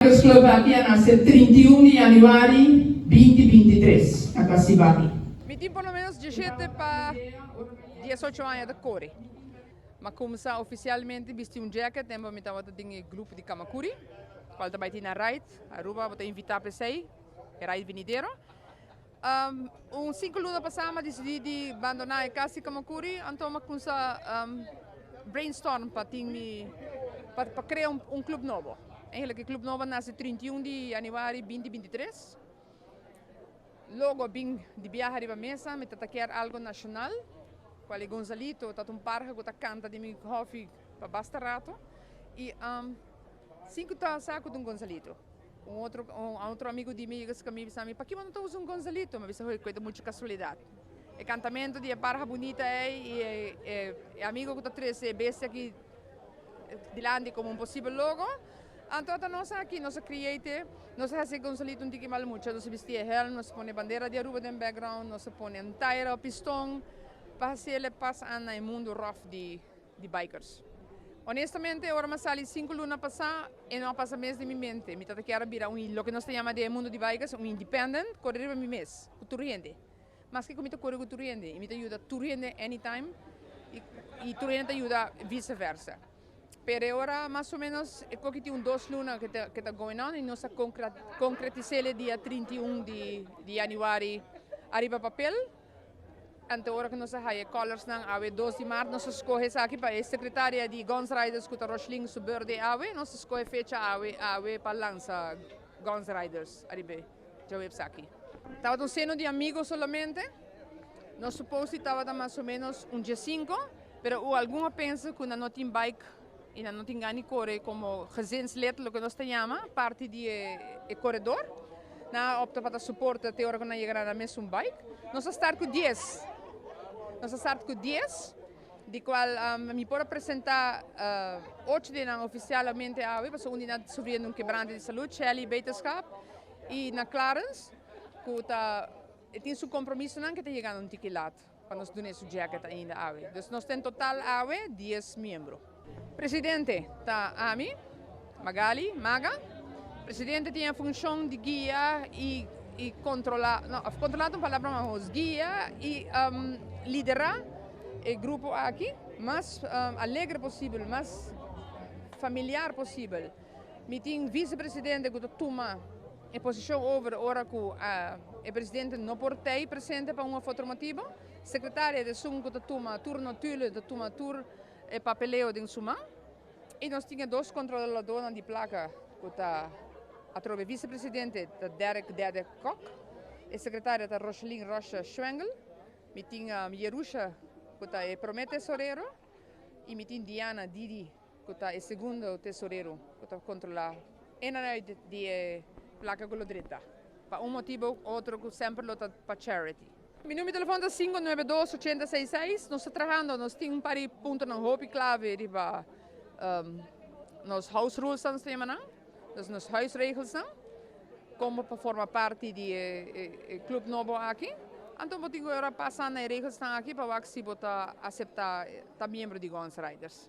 Bikers Club aki a nace 31 di januari 2023 na Casibari. Mi tin por lo menos 17 pa 18 aña ta core. M'a cuminsa oficialmente bisti un jacket tempo mi tabata den e grupo di Kamakuri, cual ta bay tin na ride Aruba, bo ta invita p'esey, e ride venidero. Un 5 luna pasa m'a dicidi di bandona e cas di Kamakuri, anto m'a cuminsa brainstorm pa tin mi pa crea un club nobo. Eigenlijk e club nobo a nace 31 di januari 2023. Logo bin di biaha riba mesa, mi tata kier algo nacional, cual e Gonzalito, ta un parha cu ta canta di mi hobby pa basta rato. Y cinco ta saco di un Gonzalito. Un otro amigo di mi cu mi bisa mi, "Pakico no ta usa un Gonzalito?" Mi bisa, "Cu mucho casualidad. E cantamento di parha bunita e amigo cu ta trece bestia aki dilanti como un posibel logo. Anto, nos aki, nos a create, nos a haci Gonzalito un tiki mal mucha, nos a bisti helm, nos a pone bandera di Aruba den background, nos a pone un tire, piston, pa haci pas na mundo rough di bikers. Honestamente, ora m'a sali 5 luna pasa, e no a pasa mes den mi mente. Mi tata kier bira un, loke nos ta yama den mundo di bikers, un independent, core riba mi mes, cu tur hende. Mas cu mi ta core cu tur hende, y mi ta yuda tur hende anytime, y tur hende ta yuda vice versa. Pero ora mas o menos, e tin un 2 luna cu ta going on y nos a concretisa dia 31 di januari ariba papel. Anto ora cu nos a haya colors nan awe 2 di maart, nos a scoge aki pa e secretaria di Guns Riders cu ta Roshlin su birthday awe, nos a scoge fecha awe pa lansa Guns Riders ariba diahuebs aki. Tabata un seno di amigo solamente. Nos supposedly tabata mas o menos un dia 5, pero o algun a pensa cu no tin bike y no tin gana core como gezinslid, loke nos ta yama, parti di e coredor. Nan a opta pa support te ora cu nan yega na mes un bike. Nos a start cu 10. Nos a start cu 10, di cual mi por presenta 8 di nan oficialmente awe, pasobra un di nan sufriendo un quebrante di salud, Shelly Beterschap, y na Clarence, cu ta tin su compromiso nan cu ta yegando un tiki laat pa nos duna su jacket ainda awe. Dus nos tin total awe 10 miembro. Presidente ta ami, Magali, Maga. Presidente tin e funcion di guia y controla, no, controla un palabra mas, guia y lidera e grupo aki, mas alegre posibel, mas familiar posibel. Mi tin vicepresidente cu ta tuma e posicion over ora cu e presidente no por ta presente pa un of otro motibo. Secretaria ta esun cu ta tuma tur notulen, ta tuma tur e papeleo den su man. Y nos tin dos controlador di placa cu ta atrobe vicepresidente ta Derek Dede Kok, e secretaria ta Rocheline Rocha Schwengel, mi tin Jerusha cu ta e prome tesorero y mi tin Diana Didi cu ta e segundo tesorero cu ta controla in en uit di e placa cu lo drenta. Pa un motibo of otro cu semper lo ta pa charity. Mi number di telefon ta 592 866. Nos ta trahando, nos tin un par di punto nan hopi clave riba nos house rules nan yama nan, dus nos huisregels nan, como pa forma parti di e club nobo aki. Anto bo tin cu pasa na e regels nan aki pa wak si bo ta acepta ta miembro di Guns Riders.